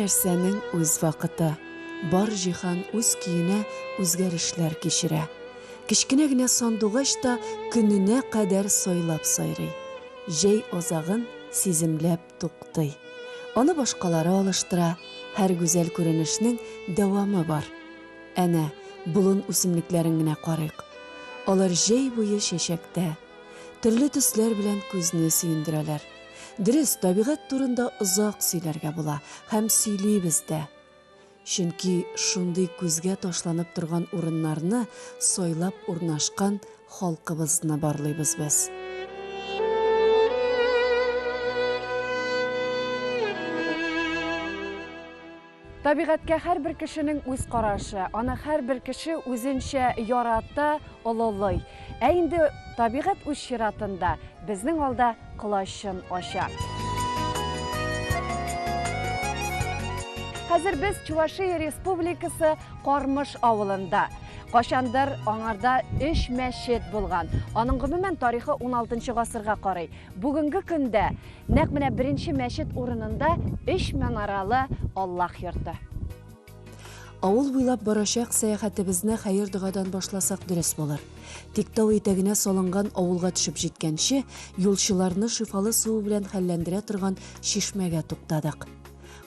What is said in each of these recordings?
нәрсәнең үз вакыты. Бар җиһан үз көенә үзгәрешләр кичерә. Кечкенә генә сандугач та көненә кадәр сайлап сайрый. Җәй азагын сиземләп туктый. Аны башкалары алыштыра, һәр гүзәл күренешнең дәвамы бар. Әнә, болын үсемлекләрен генә карыйк. Алар җәй буе чәчәктә. Төрле төсләр белән күзне сөендерәләр. Дөрес, табигать турында озак сөйләргә була һәм сөйлибез дә. Чөнки шундый күзгә ташланып торган урыннарны сайлап урнашкан халкыбызны барлыйбыз без. Табигатькә һәрбер кешенең үз карашы, аны һәрбер кеше үзенчә ярата, олылый. Ә инде табигать үз чиратында безнең алда колачын ача. Хәзер без Чувашия Республикасы Кармыш авылында. Кайчандыр аңарда өч мәчет булган. Аның гомумән тарихы 16 гасырга карый. Бүгенге көндә Нәкъ менә беренче мәчет урынында өч манаралы Аллаһ йорты. Авыл буйлап барачак сәяхәтебезне хәер-догадан башласак дөрес булыр. Тик тау итәгенә салынган авылга төшеп җиткәнче, юлчыларны шифалы суы белән хәлләндерә торган чишмәгә туктадык.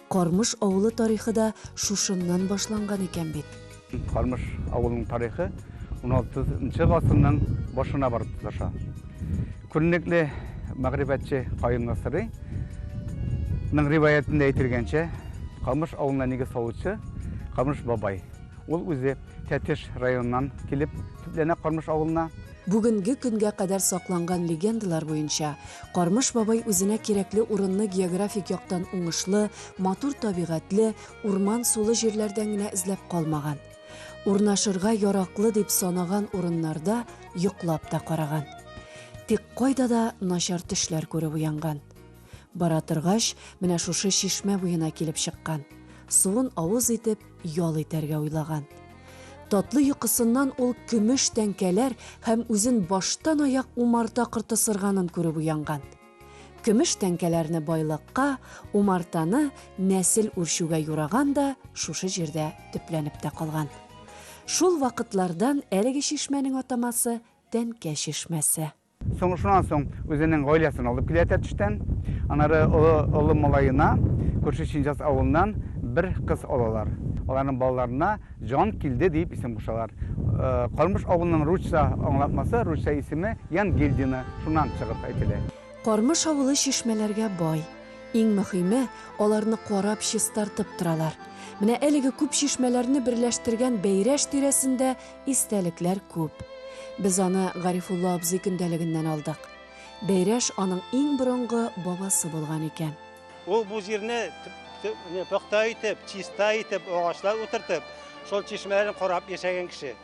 Кармыш авылы тарихы да шушыннан башланган икән бит. Кармыш авылының тарихы 16 нчы гасырның башына барып тоташа. Күренекле мәгърифәтче Каюм Насыйри ның риваятендә әйтелгәнчә, Камыш авылына нигез салучы Камыш бабай. Ул үзе Тәтеш районыннан килеп төпләнә Кармыш авылына. Бүгенге көнгә кадәр сакланган легендалар буенча, Кармыш бабай үзенә кирәкле урынны географик яктан уңышлы, матур табигатьле, урман-сулы җирләрдән генә эзләп калмаган. Урнашырга яраклы дип санаган урыннарда йоклап та караган. Тик кайда да начар төшләр күреп уянган. Бара торгач, менә шушы чишмә буена килеп чыккан. Суын авыз итеп, ял итәргә уйлаган. Татлы йокысыннан ул көмеш тәңкәләр һәм үзен баштан-аяк умарта корты сырганын күреп уянган. Көмеш тәңкәләрне байлыкка, умартаны нәсел үрчүгә юраган да шушы җирдә төпләнеп тә калган. Шул вакытлардан әлеге чишмәнең атамасы Тәнкә чишмәсе. Соң шуннан соң үзенең гаиләсен алып килә Тәтештән. Аннары олы олы малаена күрше Чинҗас авылыннан бер кыз алалар. Аларның балаларына Җан килде диеп исем кушалар. Кармыш авылының русча аңлатмасы, русча исеме Янгильдино, шуннан чыгып әйтелә. Кармыш авылы чишмәләргә бай. Иң мөхиме, аларны карап, чистартып торалар. Менә әлеге күп чишмәләрне берләштергән Бәйрәш тирәсендә истәлекләр күп. Без аны Гарифулла абзый көндәлегеннән алдык. Бәйрәш аның иң борынгы бабасы булган икән. Ул бу җирне пөхтә итеп, чиста итеп, агачлар утыртып, шул чишмәләрен карап яшәгән кеше.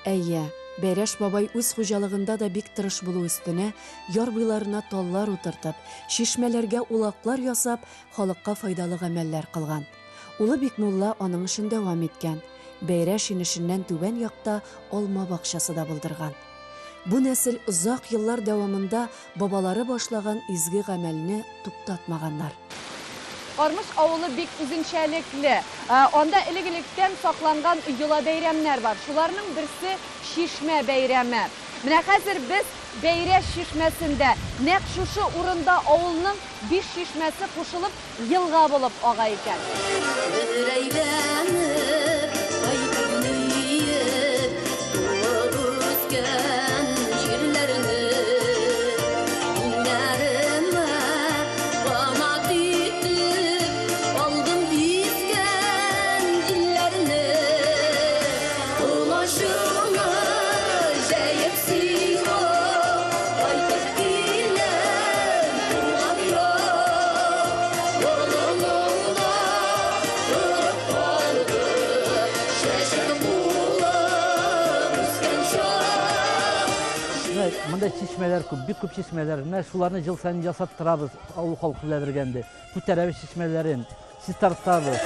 Әйе, Бәйрәш бабай үз хуҗалыгында да бик тырыш булу өстенә, яр буйларына таллар утыртып, чишмәләргә улаклар ясап, халыкка файдалы гамәлләр кылган. Улы Бикмулла аның эшен дәвам иткән. Бәйрәш инешеннән түбән якта алма бакчасы да булдырган. Бу нәсел озак еллар дәвамында бабалары башлаган изге гамәлне туктатмаганнар. Кармыш авылы бик үзенчәлекле. Анда элек-электән сакланган йола-бәйрәмнәр бар. Шуларның берсе, Чишмә бәйрәме. Менә хәзер без Бәйрәш чишмәсендә. Нәкъ шушы урында авылның биш чишмәсе кушылып, Елга булып ага икән. Бер әйләнеп кайтып туып үскән җирләрне иңнәремә канат итеп алдым искән җилләрне колачымны җәеп сиңа кайтып киләм туган як. Борыныңда торып калды чәчәк булып үскән чак. Менә монда чишмәләр күп, бик күп чишмәләр. Менә шуларны ел саен ясап торабыз авыл халкы белән бергә инде. Күтәрәбез чишмәләрен, чистартабыз.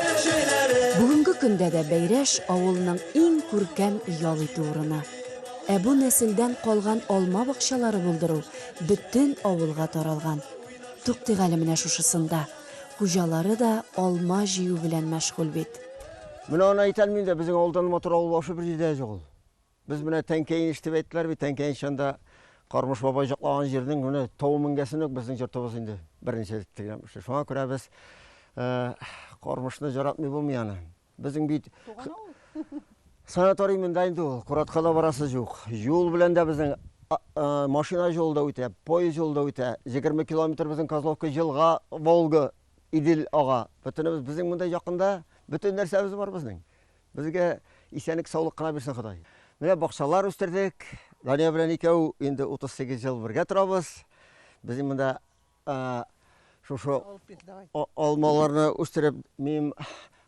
Бүгенге көндә дә Бәйрәш авылның иң күркәм ял итү урыны. Ә бу нәселдән калган алма бакчалары булдыру бөтен авылга таралган. Туктыйк әле менә шушысында. Хуҗалары да алма җыю белән мәшгуль бит. Менә аны әйтәм мин дә, безнең авылдан матур авыл вообще бер җирдә юк ул. Без менә Тәнкәенеш дип әйттеләр бит, Тәнкәенеш анда Кармыш бабай җаклаган җирнең менә тау менгәсен үк безнең йортыбыз инде беренче тегеләм. Шуңа күрә без Кармышны яратмый булмый аны. Безнең бит санаторий монда инде ул, Куратка да барасы юк. Юл белән дә безнең машина юлы да үтә, поезд юлы да үтә. 20 километр безнең Козловка елга, Волга, Идел ага. Бөтенебез безнең монда якында, бөтен нәрсәбез бар безнең. Безгә исәнлек, саулык кына бирсен Ходай. Менә бакчалар үстердек. Дания белән икәү инде 38 ел бергә торабыз. Безнең монда шушы алмаларны үстереп, минем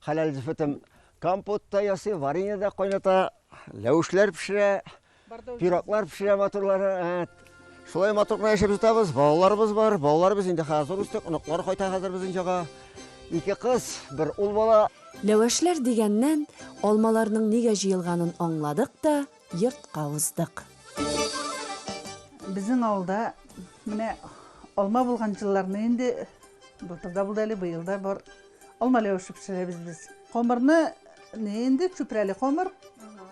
хәләл җефетем компот та ясый, варенье да кайната, ләвешләр пешерә. Пироглар пешерә матурлары. Шулай матур гына яшәп ятабыз. Балаларыбыз бар. Балаларыбыз инде хәзер үстек. Оныклар кайта хәзер безнең җага. Ике кыз, бер ул бала. Ләвәшләр дигәннән, алмаларның нигә җыелганын аңладык та, йортка уздык. Безнең авылда менә алма булган елларны инде былтыр да булды әле, быел да бар. Алма ләвеше пешерәбез без. Камырны не инде чүпрәле камыр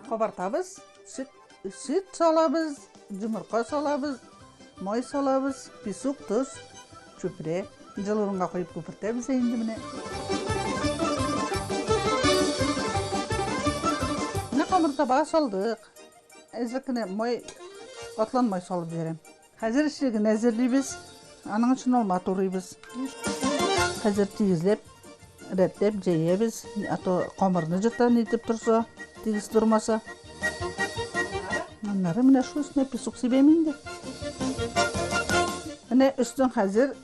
кабартабыз. Сөт, сөт салабыз, йомырка салабыз, май салабыз, песок, тоз, чүпрә. Җылы урынга куеп күпертәбез инде менә. Менә камыр табага салдык. Әзрәк кенә май, атланмай салып бирәм. Хәзер эчлеген әзерлибез. Аның өчен алма турыйбыз. Хәзер тигезләп, рәтләп җәябез. А то камырны җырта нитеп торса, тигез тормаса. Аннары менә шул өстенә песок сибәм инде. Менә өстен хәзер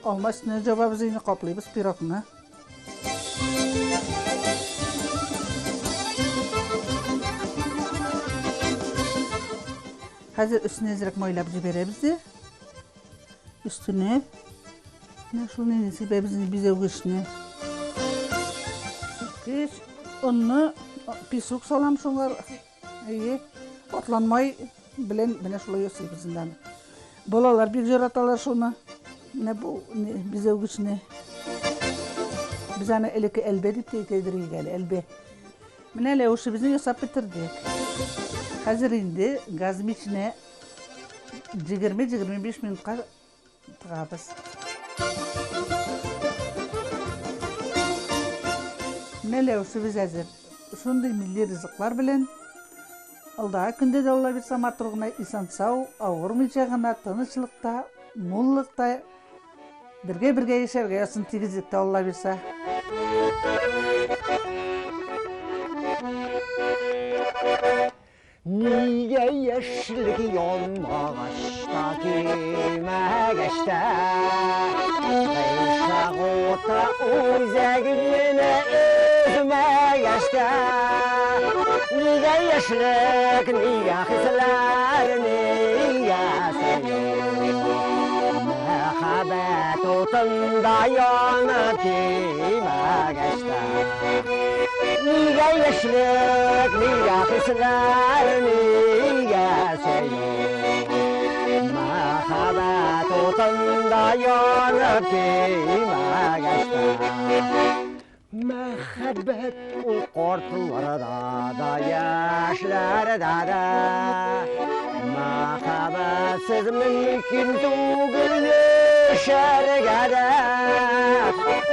алма өстенә җабабыз инде, каплыйбыз пирогны. Хәзер өстенә әзрәк майлап җибәрәбез дә. Өстенә менә шул нинди сибәбез инде бизәүгечне. Сипкеч, онны, песок салам шуңар. Әйе, атланмай белән менә шулай ясыйбыз инде аны. Балалар бик яраталар шуны. Менә бу бизәүгечне. Без аны элекке әлбә дип тә әйтә идек әле, әлбә. Менә ләвешебезне ясап бетердек. Хәзер инде газ миченә 20-25 минутка тыгабыз. Менә ләвешебез әзер. Шундый милли ризыклар белән алдагы көндә дә Алла бирсә матур гына исән-сау, авырмыйча гына, тынычлыкта, муллыкта Бергә-бергә яшәргә язсын тигезлектә Алла бирсә. Нигә яшьлек янмагач та көймәгәч тә Гыйшык уты үзәгеңне өзмәгәч тә Нигә яшьлек, нигә хисләр, нигә сөю Мәхәббәт утында янып көймәгәч тә. Нигә яшьлек, нигә хисләр, нигә сөю? Мәхәббәт утында янып көймәгәч тә. Мәхәббәт ул картларда да, яшьләрдә дә. Мәхәббәтсез мөмкин түгел яшәргә дә.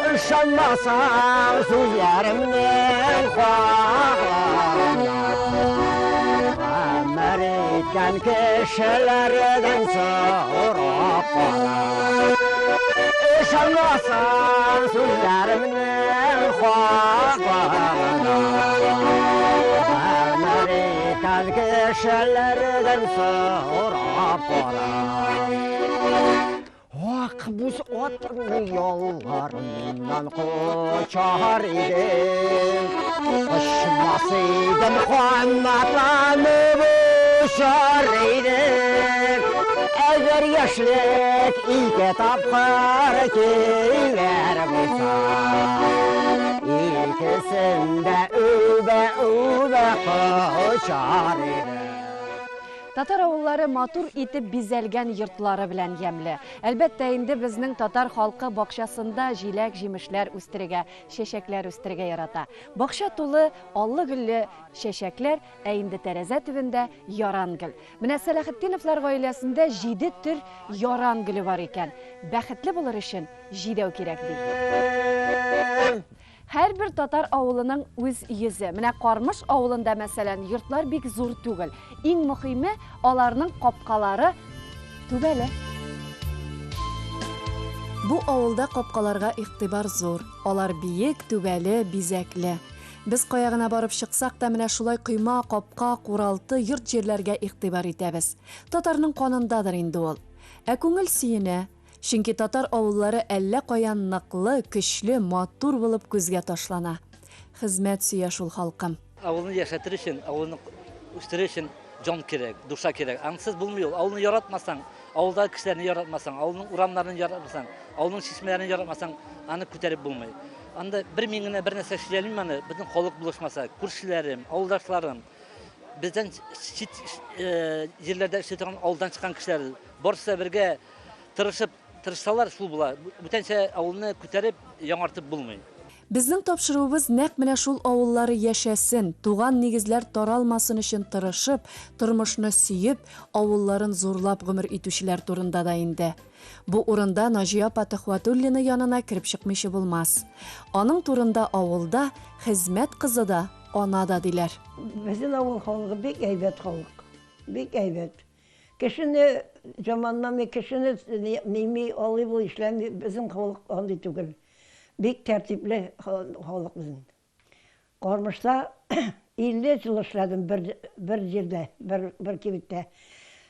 Ышанмасаң сүзләремнең хаклыгына. Гомер иткән кешеләрдән сорап кара. Ышанмасаң сүзләремнең хаклыгына. Гомер иткән кешеләрдән сорап кара. Акбүз атның ялларыннан кочар идем. Очмас идем, канатланып очар идем. Әгәр яшьлек ике тапкыр килер булса, икесен дә үбә-үбә кочар идем. Татар авыллары матур итеп бизәлгән йортлары белән ямьле. Әлбәттә инде безнең татар халкы бакчасында җиләк-җимешләр үстерергә, чәчәкләр үстерергә ярата. Бакча тулы аллы-гөлле чәчәкләр, ә инде тәрәзә төбендә яран гөл. Менә Сәләхетдиновлар гаиләсендә җиде төр яран гөле бар икән. Бәхетле булыр өчен җидәү кирәк, ди. Һәрбер татар авылының үз йөзе. Менә Кармыш авылында, мәсәлән, йортлар бик зур түгел. Иң мөхиме, аларның капкалары түбәле. Бу авылда капкаларга игътибар зур. Алар биек, түбәле, бизәкле. Без кая гына барып чыксак та, менә шулай койма, капка, куралты, йорт-җирләргә игътибар итәбез. Татарның канындадыр инде ул. Ә күңел сөенә. Чөнки татар авыллары әллә каян ныклы, көчле, матур булып күзгә ташлана. Хезмәт сөя шул халкым. Авылны яшәтер өчен, авылны үстерер өчен җан кирәк, душа кирәк. Ансыз булмый ул. Авылны яратмасаң, авылдагы кешеләрне яратмасаң, авылның урамнарын яратмасаң, авылның чишмәләрен яратмасаң, аны күтәреп булмый. Анда бер мин генә бер нәрсә эшли алмыйм аны, безнең халык булышмаса, күршеләрем, авылдашларым, бездән чит җирләрдә эшли торган авылдан чыккан кешеләр, барысы да бергә тырышып, тырышсалар шул була. Бүтәнчә авылны күтәреп, яңартып булмый. Безнең тапшыруыбыз нәкъ менә шул авыллары яшәсен, туган нигезләр таралмасын өчен тырышып, тормышны сөеп, авылларын зурлап гомер итүчеләр турында да инде. Бу урында Наҗия апа Төхвәтуллина янына кереп чыкмыйча булмас. Аның турында авылда хезмәт кызы да, ана да диләр. Безнең авыл халкы бик әйбәт халык. Бик әйбәт. Кешене җаманламый, кешене ними, алый-болый эшләми. Безнең халык андый түгел. Бик тәртипле халык безнең. Кармышта 50 ел эшләдем бер, бер җирдә, бер, бер кибеттә.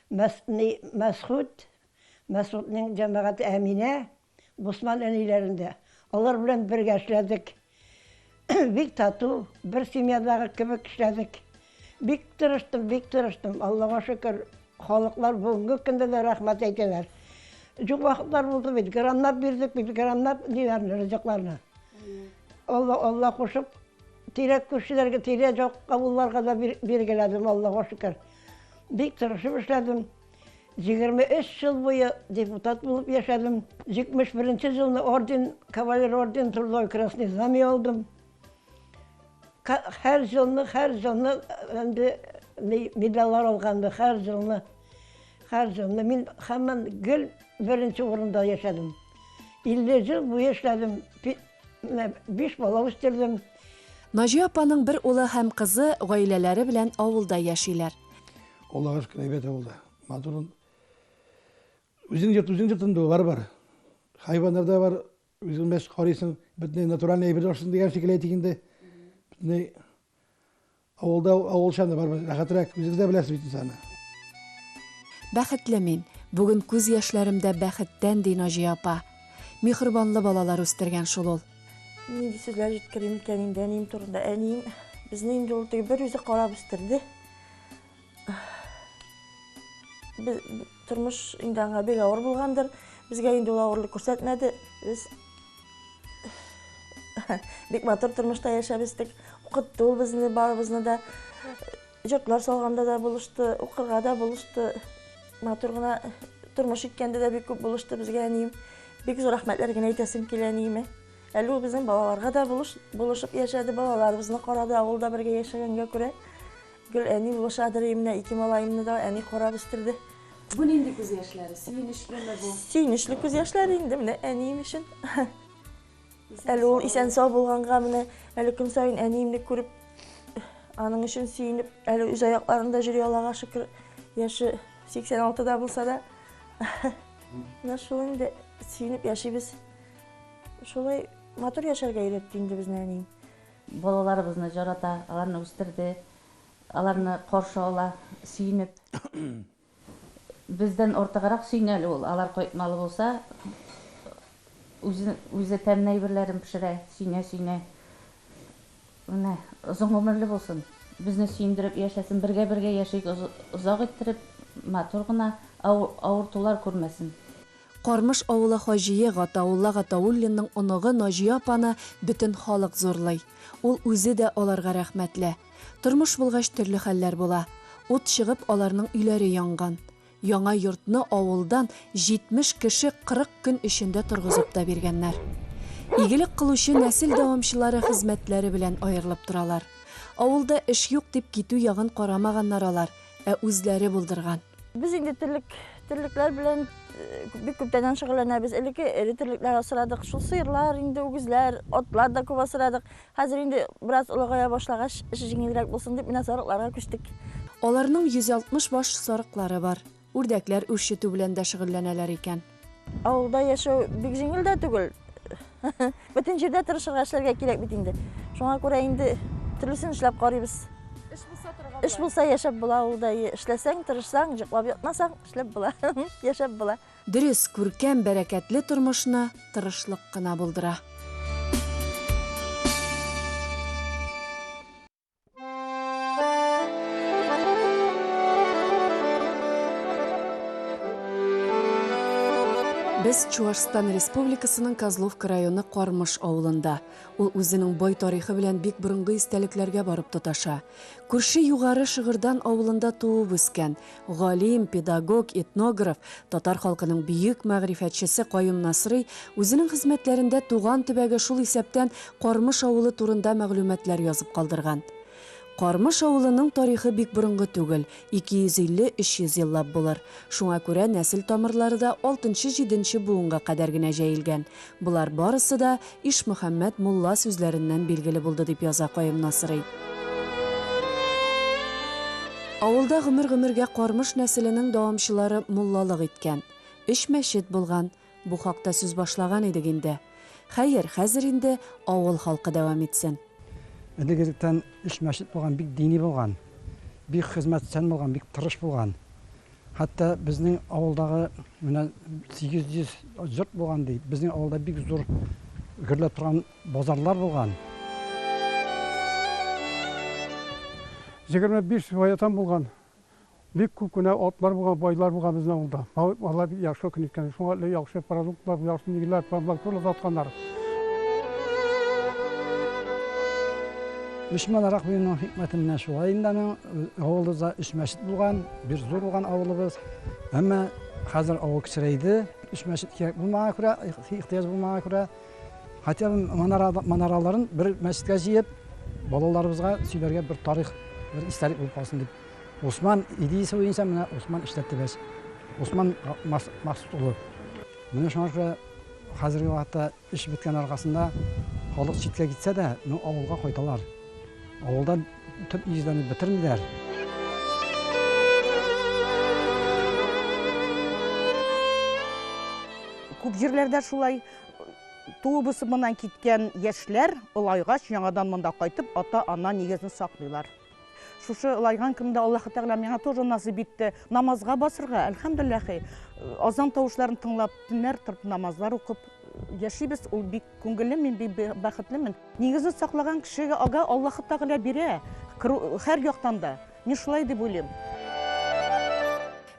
Мәс, ни, Мәсхүт, Мәсхүтнең җәмәгате Әминә, Госман әниләрендә. Алар белән бергә эшләдек. Бик тату, бер семьядагы кебек эшләдек. Бик тырыштым, бик тырыштым. Аллага шөкер, халыклар бүгенге көндә дә рәхмәт әйтәләр. Юк вакытлар булды бит, граммлап бирдек бит, граммлап ниләрне, ризыкларны. Алла, Алла кушып, тирә күршеләргә, тирә як авылларга да биргәләдем, Аллага шөкер. Бик тырышып эшләдем. 23 ел буе депутат булып яшәдем. 71 елны орден, кавалер орден Трудовой Красный Знамя алдым. Һәр елны, һәр елны инде медальләр алганды, һәр елны. Һәр елны мин һаман гел беренче урында яшәдем. 50 ел буе эшләдем. Менә биш бала үстердем. Наҗия апаның бер улы һәм кызы гаиләләре белән авылда яшиләр. Аллага шөкер, әйбәт авылда. Матур. Үзең йорт, үзең йортында бар бар. Хайваннар да бар, үзең бәс карыйсың, бөтенләй натуральный әйбер ашыйсың дигән шикелле әйтик инде. Бөтенләй авылда авылча да бар, рәхәтрәк, үзегез дә беләсез бит инде аны. Бәхетле мин, бүген күз яшьләрем дә бәхеттән, ди Наҗия апа. Миһербанлы балалар үстергән шул ул. Нинди сүзләр җиткерим икән инде әнием турында? Әнием безне инде ул теге бер үзе карап үстерде. Без, тормыш инде аңа бик авыр булгандыр. Безгә инде ул авырлык күрсәтмәде. Без бик матур тормышта яшәп үстек. Укытты ул безне барыбызны да. Йортлар салганда да булышты, укырга да булышты. Матур гына тормыш иткәндә дә бик күп булышты безгә әнием. Бик зур рәхмәтләр генә әйтәсем килә әниемә. Әле ул безнең балаларга да булыш, булышып яшәде, балаларыбызны карады авылда бергә яшәгәнгә күрә. Гел әни булышадыр, менә ике малаемны да әни карап үстерде. Бу нинди күз яшьләре? Сөенечлеме бу? Сөенечле күз яшьләре инде менә әнием өчен. Әле ул исән-сау булганга менә әле көн саен әниемне күреп, аның өчен сөенеп, әле үз аякларында йөри Аллага шөкер, яше 86-да булса да. Менә шул инде сөенеп яшибез. Шулай матур яшәргә өйрәтте инде безне әнием. Балаларыбызны жарата, аларны үстерде, аларны каршы ала, сөенеп. Бездән артыграк сөенә әле ул, алар кайтмалы булса, үзе, үзе тәмле әйберләрен пешерә, сөенә-сөенә. Менә, озын гомерле булсын, безне сөендереп яшәсен, бергә-бергә яшик, озак иттереп, матур гына, авыртулар күрмәсен. Кармыш авылы хаҗие Гатаулла Гатауллинның оныгы Наҗия апаны бөтен халык зурлый. Ул үзе дә аларга рәхмәтле. Тормыш булгач төрле хәлләр була. Ут чыгып, аларның өйләре янган. Яңа йортны авылдан 70 кеше 40 көн эчендә торгызып та биргәннәр. Игелек кылучы нәсел дәвамчылары хезмәтләре белән аерылып торалар. Авылда эш юк дип китү ягын карамаганнар алар, ә үзләре булдырган. Без инде терлек, терлекләр белән бик күптәннән шөгыльләнәбез. Элекке эре терлекләр асрадык. Шул сыерлар инде, үгезләр, атлар да күп асрадык. Хәзер инде бераз олыгая башлагач, эш җиңелрәк булсын дип, менә сарыкларга күчтек. Аларның 160 баш сарыклары бар. Үрдәкләр үрчетү белән дә шөгыльләнәләр икән. Авылда яшәү бик җиңел дә түгел. Бөтен җирдә тырышырга, эшләргә кирәк бит инде. Шуңа күрә инде төрлесен эшләп карыйбыз. Эш булса торырга була. Эш булса яшәп була авылда. Эшләсәң, тырышсаң, йоклап ятмасаң, эшләп була. Яшәп була. Дөрес, күркәм, бәрәкәтле тормышны тырышлык кына булдыра. Без Чуашстан Республикасының Козловка районы Кармыш авылында. Ул үзенең бай тарихы белән бик борынгы истәлекләргә барып тоташа. Күрше Югары Шыгырдан авылында туып үскән, Галим, педагог, этнограф, татар халкының бөек мәгърифәтчесе Каюм Насрый үзенең хезмәтләрендә туган төбәге, шул исәптән Кармыш авылы турында мәгълүматлар язып калдырган. Кармыш авылының тарихы бик борынгы түгел, 250-300 еллап булыр. Шуңа күрә нәсел тамырлары да алтынчы-җиденче буынга кадәр генә җәелгән. Болар барысы да Ишмөхәммәт мулла сүзләреннән билгеле булды, дип яза Каюм Насыйри. Авылда гомер-гомергә Кармыш нәселенең дәвамчылары муллалык иткән. Өч мәчет булган. Бу хакта сүз башлаган идек инде. Хәер, хәзер инде авыл халкы дәвам итсен. Элек-электән өч мәчет булган, бик дини булган, бик хезмәтчән булган, бик тырыш булган. Хәтта безнең авылдагы менә 800 йорт булган ди. Безнең авылда бик зур гөрләп торган базарлар булган. 25 ваятан булган. Бик күп кенә атлар булган, байлар булган безнең авылда. Алар бик яхшы көн иткән. Шуңа әле яхшы продуктлар, яхшы нигеләр, продуктылар сатканнар. Өч манара куюның хикмәте менә шулай инде аның. Авылыбызда өч мәчет булган, бер зур булган авылыбыз. Әмма хәзер авыл кечерәйде. Өч мәчет кирәк булмаганга күрә, ихтыяҗ булмаганга күрә, хотя бы манара, манараларын бер мәчеткә җыеп, балаларыбызга сөйләргә бер тарих, бер истәлек булып калсын дип. Усман идеясе буенча менә Усман эшләтте без. Усман Максут улы. Менә шуңа күрә хәзерге вакытта Эш беткән аркасында халык читкә китсә дә, ну авылга кайталар. Авылда төп нигезләрне бетермиләр. Күп җирләрдә шулай туып үсеп моннан киткән яшьләр олайгач яңадан монда кайтып ата-ана нигезен саклыйлар. Шушы олайган көндә Аллаһы Тәгалә миңа тоже насыйп итте намазга басырга, әлхәмдүлилләһи. Азан тавышларын тыңлап, төннәр торып намазлар укып яшибез. Ул бик күңелле, мин бик бәхетлемен. Нигезен саклаган кешегә ага Аллаһы Тәгалә бирә, һәр яктан да. Мин шулай дип уйлыйм.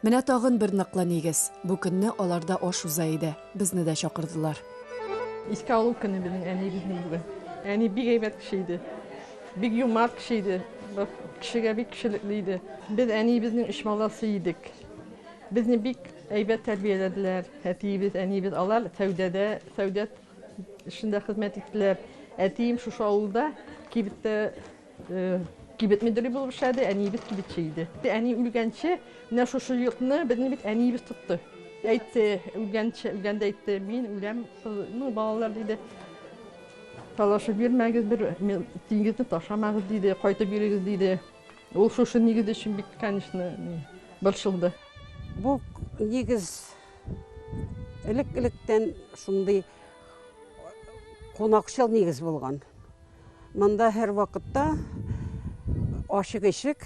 Менә тагын бер ныклы нигез. Бу көнне аларда аш уза иде. Безне дә чакырдылар. Искә алу көне безнең әниебезнең бүген. Әни бик әйбәт кеше иде. Бик юмарт кеше иде. Кешегә бик кешелекле иде. Без әниебезнең өч баласы идек. Безне бик әйбәт тәрбияләделәр. Әтиебез, әниебез алар сәүдәдә, сәүдә эшендә хезмәт иттеләр. Әтием шушы авылда кибеттә э, кибет мөдире булып эшләде, әниебез кибетче иде. Әни үлгәнче менә шушы йортны безне бит әниебез тотты. Әйтте, үлгәнче, үлгәндә әйтте, мин үләм, ну, балалар диде. Талашып йөрмәгез, бер тиңгезне ташламагыз, диде, кайтып йөрегез, диде. Ул шушы нигез өчен бик, конечно, борчылды. Бу нигез элек-электән шундый кунакчыл нигез булган. Монда һәрвакытта ачык ишек,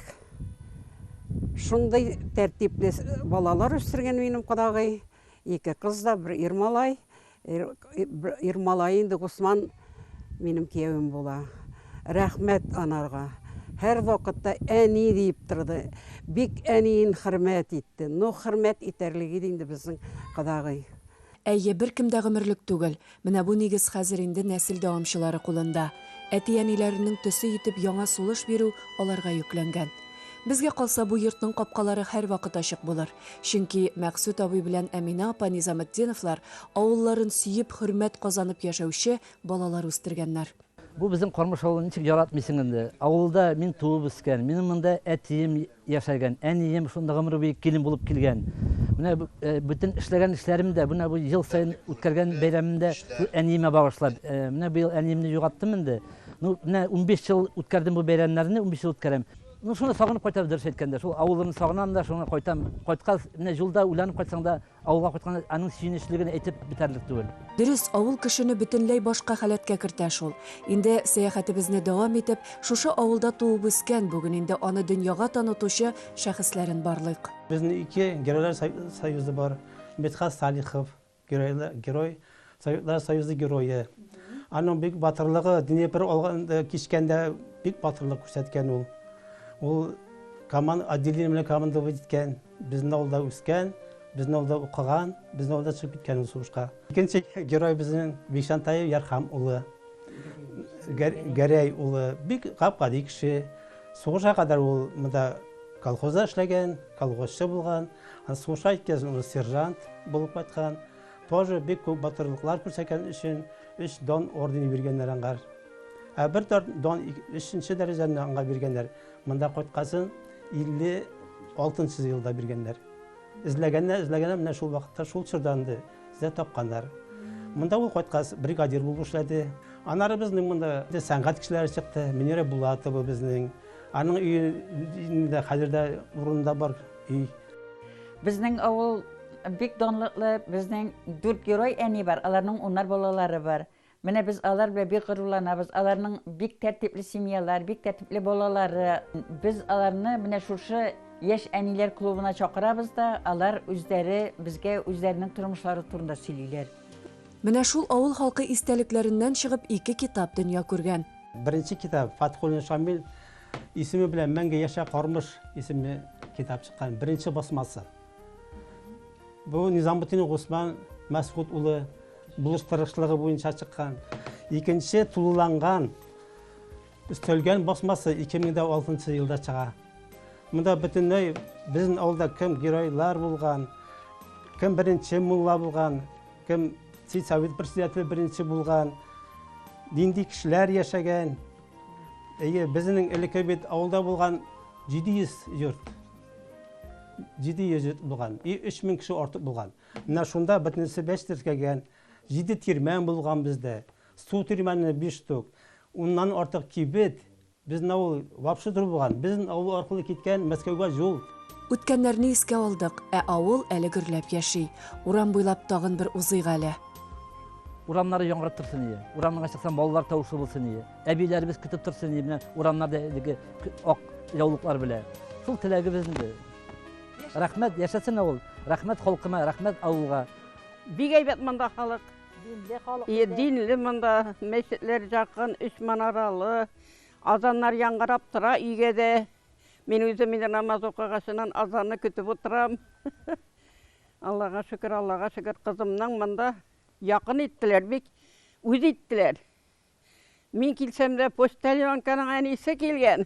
шундый тәртипле балалар үстергән минем кодагый. Ике кыз да, бер ир малай. Ир малае инде Госман минем киявем була. Рәхмәт анарга. Һәрвакытта әни диеп торды. Бик әниен хөрмәт итте. Ну, хөрмәт итәрлек иде инде безнең кодагый. Әйе, беркем дә гомерлек түгел. Менә бу нигез хәзер инде нәсел дәвамчылары кулында. Әти-әниләренең төсе итеп яңа сулыш бирү аларга йөкләнгән. Безгә калса, бу йортның капкалары һәрвакыт ачык булыр. Чөнки Мәкъсүт абый белән Әминә апа Низаметдиновлар авылларын сөеп, хөрмәт казанып яшәүче балалар үстергәннәр. Бу безнең Кармыш авылын ничек яратмыйсың инде? Авылда мин туып үскән, минем монда әтием яшәгән, әнием шунда гомер буе килен булып килгән. Менә бөтен эшләгән эшләрем дә, менә бу ел саен үткәргән бәйрәмем дә шул әниемә багышлап. Менә быел әниемне югаттым инде. Ну, менә 15 ел үткәрдем бу бәйрәмнәрне, 15 ел үткәрәм. Ну, шуны сагынып кайтам, дөрес әйткәндә. Шул авылымны сагынам да, шуңа кайтам. Кайткач, менә юлда уйланып кайтсаң да, Авылга кайтканда аның сөенечлеген әйтеп бетәрлек түгел. Дөрес, авыл кешене бөтенләй башка халәткә кертә шул. Инде сәяхәтебезне дәвам итеп, шушы авылда туып үскән, бүген инде аны дөньяга танытучы шәхесләрен барлыйк. Безнең ике Геройлар союзы бар. Мидхәт Салихов, Герой, Советлар Союзы герое. Аның бик батырлыгы Днепр алганда кичкәндә бик батырлык күрсәткән ул. Ул команд отделение белән командовать иткән. Безнең авылда үскән, безнең авылда укыган, безнең авылда чыгып киткән ул сугышка. Икенче герой безнең Бикчантаев Ярхам улы. Гәрәй улы. Бик гап-гади кеше. Сугышка кадәр ул монда колхозда эшләгән, колхозчы булган. Сугышка киткән соң ул сержант булып кайткан. Тоже бик күп батырлыклар күрсәткән өчен өч Дон ордены биргәннәр аңар. Ә бер Дон өченче дәрәҗәне аңа биргәннәр. Монда кайткасын 56 нчы елда биргәннәр. Эзләгәннәр, эзләгәннәр, менә шул вакытта, шул чорда инде эзләп тапканнар. Монда ул кайткач бригадир булып эшләде. Аннары безнең монда сәнгать кешеләре чыкты. Мөнирә Булатова безнең. Аның өендә хәзер дә урынында бар өй. Безнең авыл бик данлыклы, безнең дүрт герой әни бар, аларның унар балалары бар. Менә без алар белән бик горурланабыз. Аларның бик тәртипле семьялар, бик тәртипле балалары. Без аларны менә шушы яшь әниләр клубына чакырабыз да, алар үзләре безгә үзләренең тормышлары турында сөйлиләр. Менә шул авыл халкы истәлекләреннән чыгып ике китап дөнья күргән. Беренче китап Фатхуллин Шамил исеме белән Мәңге яшә Кармыш исемле китап чыккан, беренче басмасы. Бу Низамутдин Госман Мәсгуд улы булыш тырышлыгы буенча чыккан. Икенче тулыланган, өстәлгән басмасы 2006 елда чыга. Монда бөтенләй безнең авылда кем геройлар булган, кем беренче мулла булган, кем сельсовет председателе беренче булган, нинди кешеләр яшәгән. Әйе, безнең элекке бит авылда булган 700 йорт. 700 йорт булган. И 3000 кеше артык булган. Менә шунда бөтенесе бәч теркәгән. Җиде тирмән булган бездә. Су тирмәне 5 штук. Уннан артык кибет. Безнең авыл вообще зур булган. Безнең авыл аркылы киткән Мәскәүгә юл. Үткәннәрне искә алдык, ә авыл әле гөрләп яши. Урам буйлап тагын бер узыйк әле. Урамнары яңгырап торсын иде. Урамга чыксаң, балалар тавышы булсын иде. Әбиләребез көтеп торсын иде, менә урамнарда әлеге ак яулыклар белән. Шул теләгебез инде. Рәхмәт, яшәсен авыл. Рәхмәт халкыма, рәхмәт авылга. Бик әйбәт монда халык. Динле халык. Ие, динле монда. Мәчетләр якын, өч манаралы. Азаннар яңгырап тора өйгә дә. Мин үзем инде намаз укыгачыннан азанны көтеп утырам. Аллага шөкер, Аллага шөкер, кызымның монда якын иттеләр, бик үз иттеләр. Мин килсәм дә, почтальонканың әнисе килгән.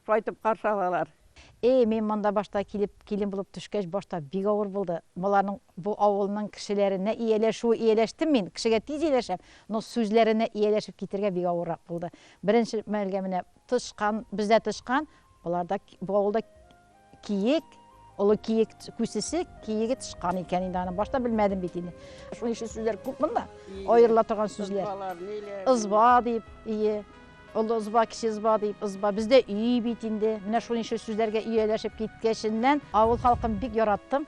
Шулай итеп каршы алалар. Эй, мин монда башта килеп, килен булып төшкәч, башта бик авыр булды. Боларның, бу авылның кешеләренә ияләшүе ияләштем мин, кешегә тиз ияләшәм, но сүзләренә ияләшеп китергә бик авыррак булды. Беренче мәлгә менә тычкан, бездә тычкан, боларда, бу авылда Киек, олы киек күсесе, киеге тычкан икән инде аны. Башта белмәдем бит инде. Шуның ише сүзләр күп монда. Аерыла торган сүзләр. Ызба дип, ие. Олы ызба, кече ызба дип, ызба. Бездә өй бит инде. Менә шуның ише сүзләргә ияләшеп киткәченнән авыл халкын бик яраттым.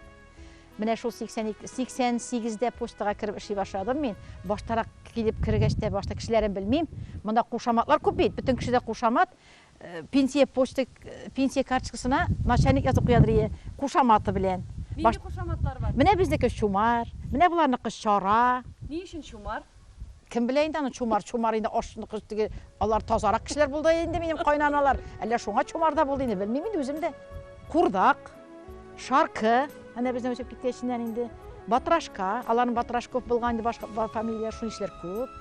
Менә шул 82, 88-дә почтага кереп эшли башладым мин. Баштарак килеп кергәч тә, башта кешеләрен белмим. Монда кушаматлар күп бит, бөтен кешедә кушамат. Пенсия почта пенсия карточкасына начальник язып куядыр ие, кушаматы белән. Нинди кушаматлар бар? Менә безнеке Чумар, менә боларныкы Чара. Ни өчен Чумар? Кем белә инде аны Чумар, Чумар инде ашныкы теге алар тазарак кешеләр булды инде минем кайнаналар. Әллә шуңа Чумар да булды инде, белмим инде үзем дә. Курдак. Шаркы, әнә безнең үсеп киткәченнән инде. Батрашка, аларның Батрашков булган инде башка фамилияләр, шуның ишләр күп.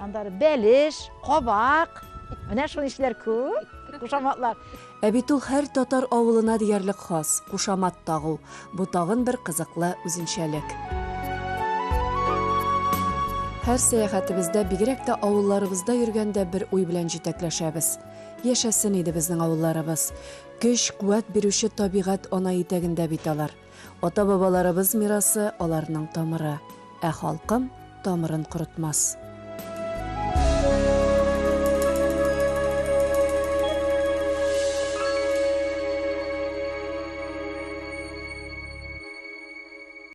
Аннары бәлеш, кабак, менә шуның ишләр күп. кушаматлар. Ә бит ул һәр татар авылына диярлек хас, кушамат тагу. Бу тагын бер кызыклы үзенчәлек. Һәр сәяхәтебездә, бигрәк тә авылларыбызда йөргәндә бер уй белән җитәкләшәбез. Яшәсен иде безнең авылларыбыз. Көч, куәт бирүче табигать ана итәгендә бит алар. Ата-бабаларыбыз мирасы, аларның тамыры. Ә халкым тамырын корытмас.